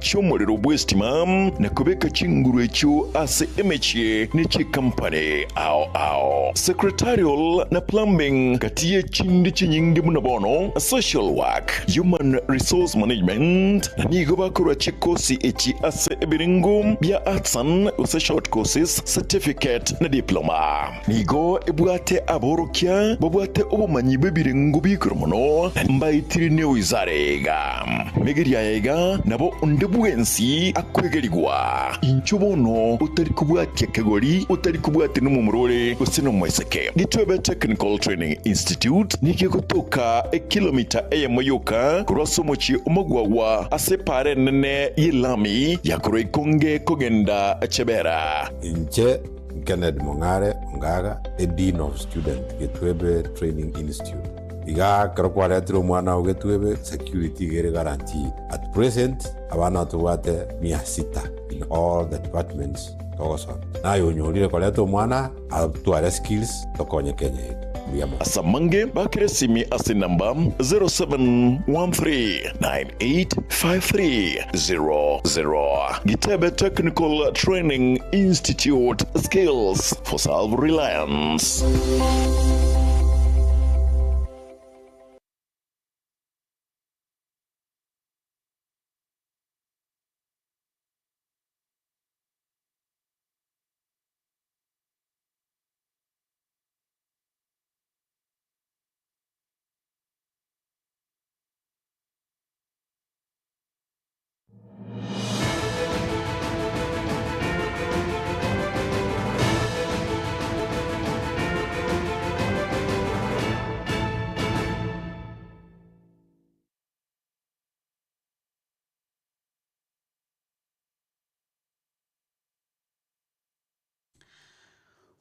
chiomorero bw'esitima na kobeka chinguru echio ase emechi ne chikampani ao ao secretarial na plumbing katiye chindi chinyingi muno bono social work human resource management na nigo bakorwa chikosi echi ase ebiringu bya arts and short courses certificate na diploma nigo ebwate aborokia babwate obumanyi bw'ebiringu bikuru muno mbaitiri ne wizarega megeria yega nabo onde bwensi akwegerigwa incho bono utari kubwatia kegori utari kubwati n'umumurore gose n'umweseke Gitwebe Technical Training Institute niki kutoka kilomita eyemoyoka kurwasomochi omogwawa asepare nene yelami yakoro ikonge kogenda chebera. Inche Kenneth Mongare Ongaga, a Dean of Student Gitwebe Training Institute. Iga karokwaretire mwana Gitwebe security gere guarantee. At present abana tuwate 600 in all the departments togoso. Nayo nyorire koreto mwana atware skills tokonye Kenya yetu. Asamange bakire simi ase namba 0713985300. Gitebe Technical Training Institute, skills for self-reliance.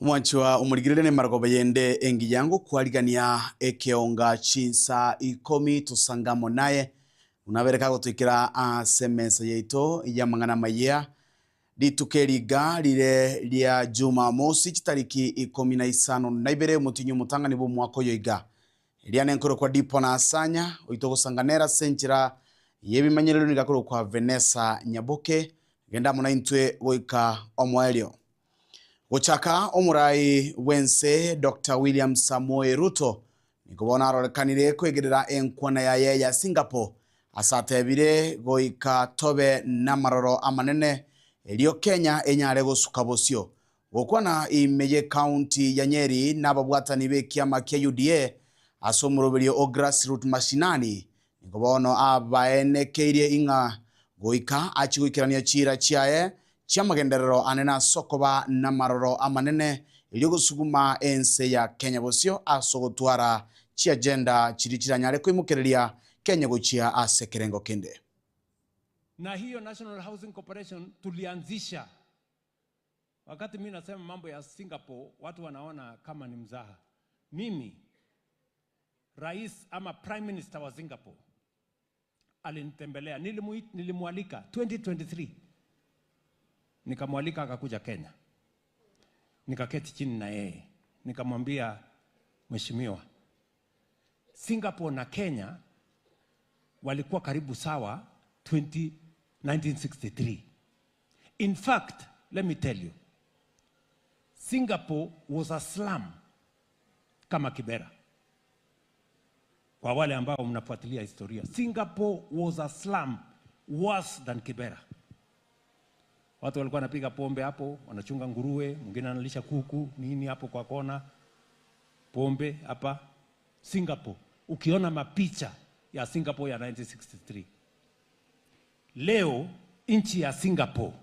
Mwanchwa umurigirene margoba yende engi yangu kualigania ekeonga chinsa 10 tusangamo naye unabereka gutwikira asemesa yeito ya mangana maya litukeriga lile lya Jumamosi chitariki 15 na mutinyu mutanga nibo mwako yoiga liane nkoro kwa dipo na asanya oitogosanganera senchira yebimanyerero nigakoro kwa Vanessa Nyaboke genda muna intwe goika omwelio. Gochaka omurai wense Dr. William Samoei Ruto nikubona arorekanire kwegerera enkwana yaye ya Singapore asatebire goika tobe namaroro amanene elio Kenya enyare gosuka bosio gokwana imeye county ya Nyeri nababwatani bekiama kia UDA asomoroberio o grassroots mashinani nikubona abaenekeirie inga goika achigwikirania chira chiaye chiamagenderero anena sokoba namaroro amanene ilio gusuguma ense ya Kenya bosio asogotwara chi agenda chirichiranyare kwimukereria Kenya gochia asekerengo kende. Na hiyo National Housing Corporation tulianzisha. Wakati mimi nasema mambo ya Singapore watu wanaona kama ni mzaha. Mimi rais ama prime minister wa Singapore alinitembelea, nilimwalika 2023. Nikamwalika akakuja Kenya. Nikaketi chini na yeye. Nikamwambia, mheshimiwa, Singapore na Kenya walikuwa karibu sawa 1963. In fact, let me tell you, Singapore was a slum kama Kibera. Kwa wale ambao mnafuatilia historia, Singapore was a slum worse than Kibera. Watu walikuwa wanapiga pombe hapo, wanachunga nguruwe, mwingine analisha kuku, nini hapo kwa kona, pombe hapa. Singapore, ukiona mapicha ya Singapore ya 1963. Leo, nchi ya Singapore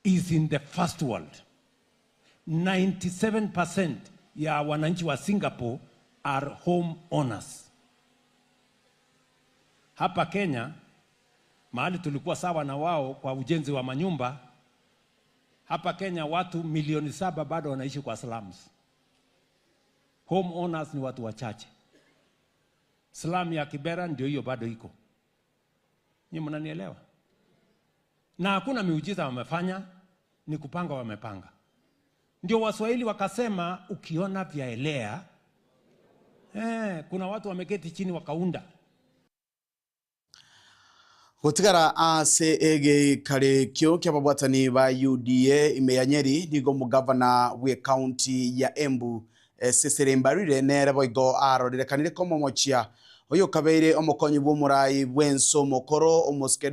is in the first world. 97% ya wananchi wa Singapore are home owners. Hapa Kenya, mahali tulikuwa sawa na wao kwa ujenzi wa manyumba, hapa Kenya watu 7 milioni bado wanaishi kwa slums. Home owners ni watu wachache. Slum ya Kibera ndio hiyo bado iko. Nyinyi mnanielewa? Na hakuna miujiza wamefanya, ni kupanga wamepanga. Ndio Waswahili wakasema ukiona vyaelea, kuna watu wameketi chini wakaunda. Gutigara ase egikarikio kia babwatani ba UDA ime ya Nyeri nigo mugavana we county ya Embu Cecily Mbarire nere boigo arorerekanire komomochia oyo kabeire omokonyi bw'omorai bwenso mokoro omosike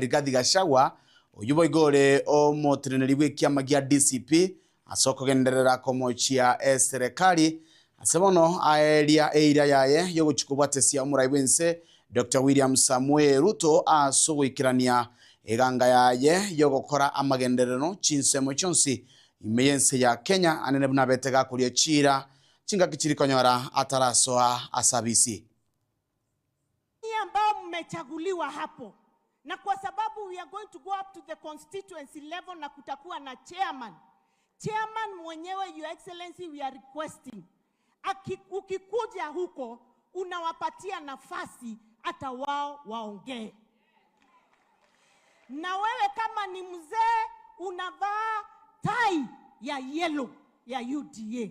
Rigathi Gachagua oyu boigore omotreneri bw'ekiama gia DCP asokogenderera komochia serikali asebono aeria eira yaye yogochikobwatesia omorai bwense Dr. William Samuel Ruto asogoikirania eganga yaye yogokora amagenderero chinsemo chonsi imeyense ya Kenya anene bunabetega kuria chira chingaki chirikonyora atarasoa asabisi. Ambao mmechaguliwa hapo, na kwa sababu we are going to go up to the constituency level na kutakuwa na chairman. Chairman mwenyewe, Your Excellency, we are requesting ukikuja huko unawapatia nafasi hata wao waongee. Na wewe kama ni mzee unavaa tai ya yellow ya UDA.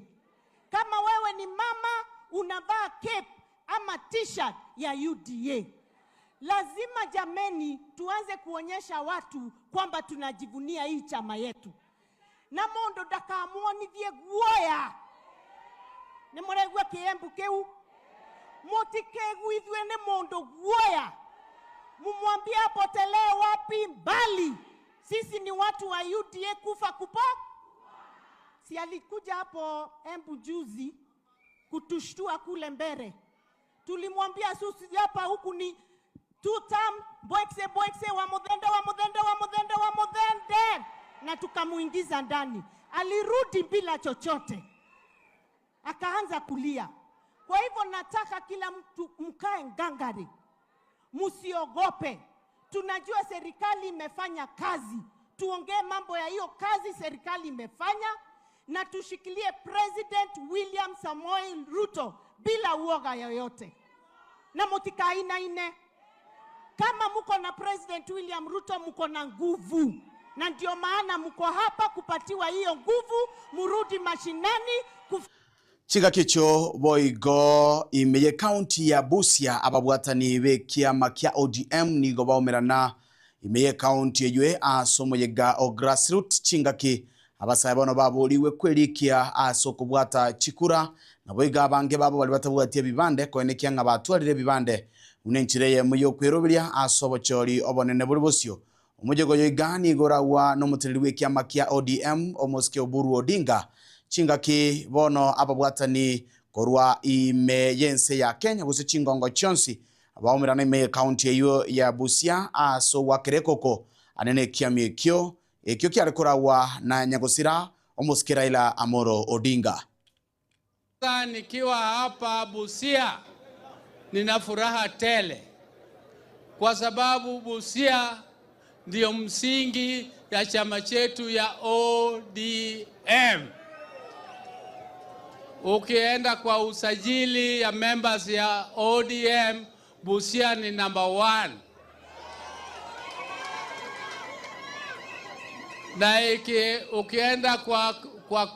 Kama wewe ni mama unavaa cape ama t-shirt ya UDA. Lazima jameni tuanze kuonyesha watu kwamba tunajivunia hii chama yetu. Na mondo ndakamuonithie guoya. Ni muregua kiembu kiu. Mutikegwithwe ni mundu guoya. Mumwambie apotelee wapi mbali. Sisi ni watu wa UDA kufa kupo. Si alikuja hapo Embu juzi kutushtua kule mbere. Tulimwambia susi hapa huku ni two term boxe boxe wa mudhende wa mudhende wa mudhende wa mudhende, na tukamuingiza ndani. Alirudi bila chochote. Akaanza kulia. Kwa hivyo nataka kila mtu mkae ngangari. Musiogope. Tunajua serikali imefanya kazi. Tuongee mambo ya hiyo kazi serikali imefanya, na tushikilie President William Samoei Ruto bila uoga yoyote. Na mutikaina ine. Kama muko na President William Ruto muko na nguvu. Na ndio maana muko hapa kupatiwa hiyo nguvu, murudi mashinani. Chigakicho boigo imeye county ya Busia ababwatani bekiama kia ODM nigo baomerana imeye county eywe asomoyega o grassroots chingaki abasaye bono baburiwe kwerikia asokobwata chikura na boiga abange babo bali batabwatie bibande koenekia nga batwarire bibande unenchireye muyo kwerobiria asobochori obonene buri bosio omujego yoigani gorawa nomutiriri wekiama kia ODM Omoske Oburu Odinga chingaki bono ababwatani korwa ime yense ya Kenya gose chingongo chonsi abaomerana ime county eyo ya Busia aso wakerekoko anene kiami ekyo ekyo kyalekorawa na nyagosira Omoske Raila Amolo Odinga. Nikiwa hapa Busia nina furaha tele kwa sababu Busia ndio msingi ya chama chetu ya ODM. Ukienda kwa usajili ya members ya ODM, Busia ni number 1. Na ukienda kwa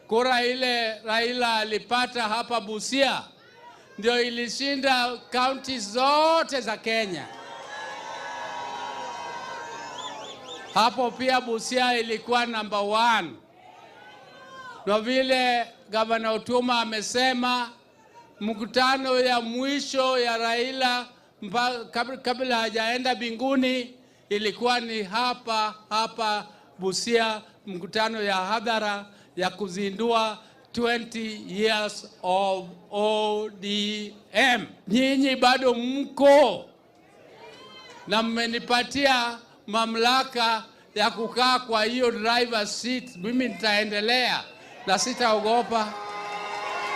kura ile Raila alipata hapa Busia ndio ilishinda county zote za Kenya. Hapo pia Busia ilikuwa number 1. Na vile Gavana Otuoma amesema, mkutano ya mwisho ya Raila kabla hajaenda binguni ilikuwa ni hapa Busia, mkutano ya hadhara ya kuzindua 20 years of ODM. Nyinyi bado mko na mmenipatia mamlaka ya kukaa kwa hiyo driver seat. Mimi nitaendelea na sitaogopa.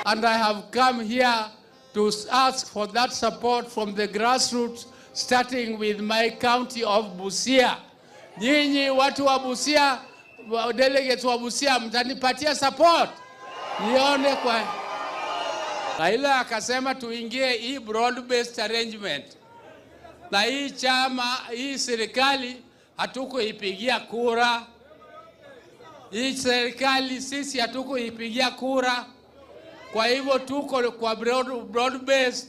And I have come here to ask for that support from the grassroots, starting with my county of Busia. Nyinyi watu wa Busia, delegates wa Busia, mtanipatia support. Nione kwa Raila akasema tuingie hii broad based arrangement. Na hii chama, hii serikali hatukuipigia kura. Hii serikali sisi hatukuipigia kura. Kwa hivyo tuko kwa broad based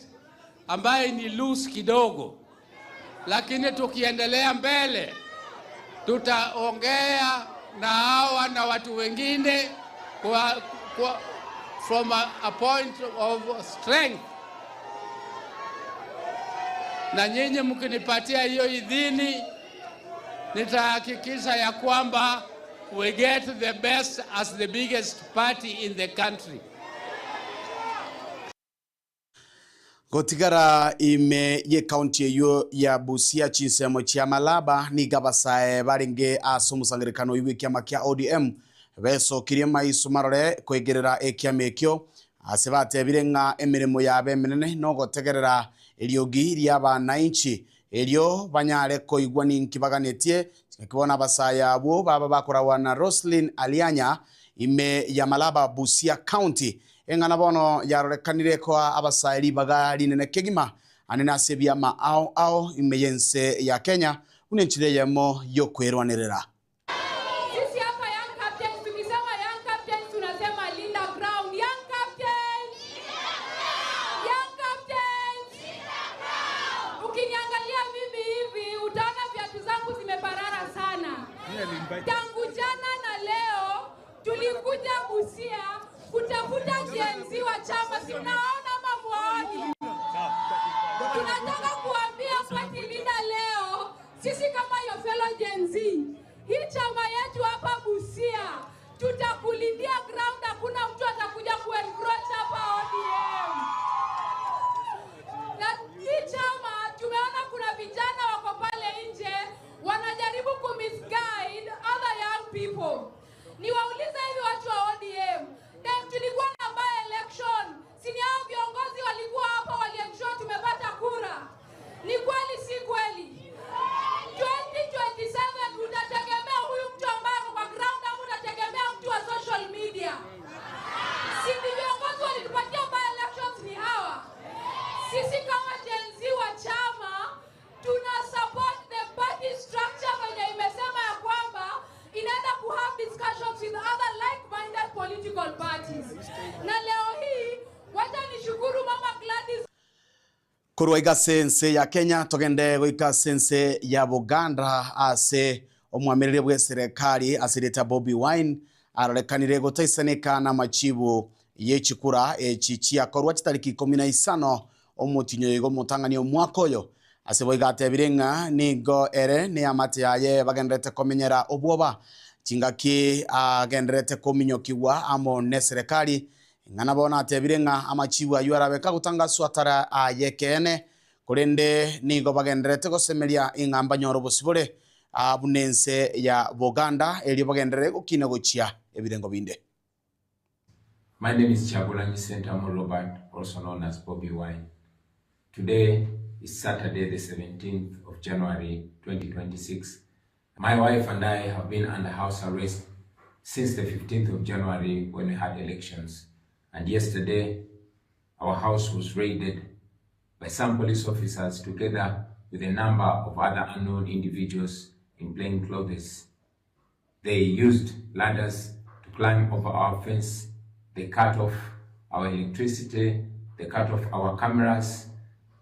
ambaye ni loose kidogo. Lakini tukiendelea mbele tutaongea na hawa na watu wengine kwa from a point of strength. Na nyinyi mkinipatia hiyo idhini, nitahakikisha ya kwamba we get the best as the biggest party in the country. Gotigara ime ye county eyo ya Busia chinsemo chia Malaba ni gabasae baringe asomusangirekano iwe kiama kia ODM besokirie maiso marore kwegerera ekiama ekio ase batebire ng'a emirimo yabe emenene nogotegerera eriogi ria bananchi erio banyare koigwa ninki baganetie kibona abasaya abo baba bakorawa na Roslyn Alianya ime ya Malaba Busia County engana bono yarorekanire kwa abasairi bagari nene kegima anene asebia ma ao ao imeyense ya Kenya unenchire yemo yokwerwanerera. Sisi hapa Young Captains, tukisema Young Captains tunasema Linda Crown. Young Captains, Young Captains. Ukiniangalia mimi hivi utaona viatu zangu zimeparara sana. Tangu jana na leo tulikuja Busia kutafuta Gen Z wa chama, si mnaona ama muoni? Tunataka kuambia party leader leo, sisi kama your fellow Gen Z, hii chama yetu hapa Busia tutakulindia ground, hakuna mtu atakuja kuencroach hapa ODM. Na hii chama tumeona kuna vijana wako pale nje wanajaribu kumisguide other young people. Niwaulize hivi watu wa ODM, tulikuwa na by election, si ni hao viongozi walikuwa hapa waliensure tumepata kura? Ni kweli si kweli? 2027 utategemea huyu mtu ambaye ako kwa ground au utategemea mtu wa social media? Si ni viongozi walitupatia by elections ni hawa? Sisi kama Gen Z wa chama tuna support the party structure venye imesema ya kwamba inaenda ku have discussions with other like-minded political parties. Na leo hii wacha nishukuru Mama Gladys. Korwa iga sense ya Kenya togende goika sense ya Buganda ase omwamirire bwe serikali asireta Bobi Wine arorekanire gotaisaneka na machibu yechikura echichia korwa chitariki 15 omutinyo igo mutangani omwaka oyo ase boiga atebire ng'a nigo ere ni amate yaye bagenderete komenyera obwoba chingaki agenderete kominyokiwa amo ne serikali ng'ana bona atebire ng'a amachibu ayu arabeka gutangaswa tara ayekene kurende nigo bagenderete gosemeria ing'amba nyoro bosibore abunense ya Buganda elio bagendere gokina gochia ebirengo binde. My name is Kyagulanyi Ssentamu Robert, also known as Bobi Wine. Today is Saturday, the 17th of January, 2026. My wife and I have been under house arrest since the 15th of January when we had elections. And yesterday, our house was raided by some police officers together with a number of other unknown individuals in plain clothes. They used ladders to climb over our fence. They cut off our electricity, they cut off our cameras,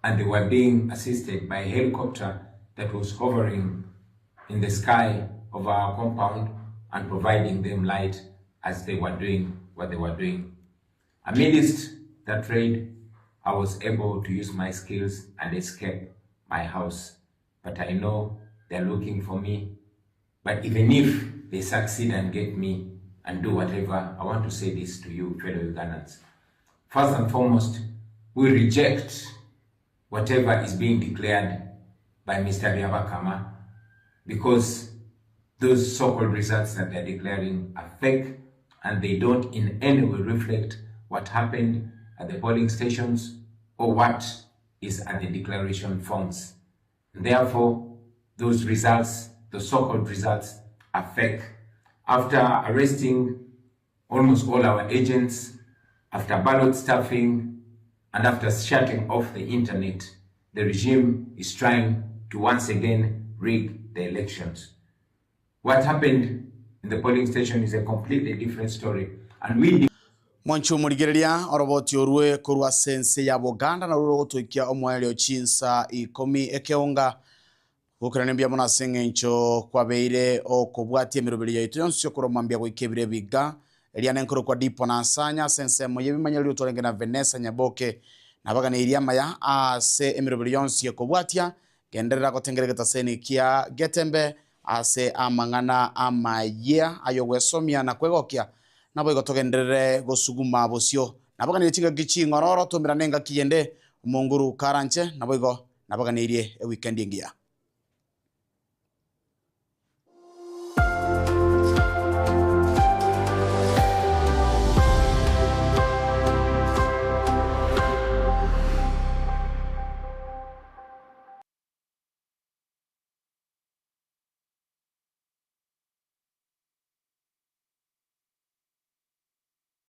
and they were being assisted by a helicopter that was hovering in the sky of our compound and providing them light as they were doing what they were doing. Amidst that raid, I was able to use my skills and escape my house. But I know they're looking for me. But even if they succeed and get me and do whatever, I want to say this to you, fellow Ugandans. First and foremost, we reject whatever is being declared by Mr. Byabakama, because those so-called results that they're declaring are fake and they don't in any way reflect what happened at the polling stations or what is at the declaration forms. And therefore, those results, the so-called results, are fake. After arresting almost all our agents, after ballot stuffing, and after shutting off the internet, the regime is trying to once again rig the elections. What happened in the polling station is a completely different story. And we Mwanchu murigereria oroboti orwe korwa sense ya Buganda na ruro gotoikia omwelio chinsa 10 ekeonga Gukira nembia muna seng'encho kwabeire okobwatia emiroberi yaito yonsi okoromambia goika ebire biga eria nenkoro kwa dipo na nsanya ase ensemo yebimanyereri otwarenge na Vanessa Nyaboke nabaganeirie amaya ase emiroberi yonsi ekobwatia genderera gotengera getaseni kia Getembe ase amang'ana amayia ayo gwesomia na kwegokia nabo igo togenderere gosuguma bosio nabaganeirie chingaki ching'ororo tomerane engaki yende omonguru karanche nabo igo nabaganeirie eweekend engiya.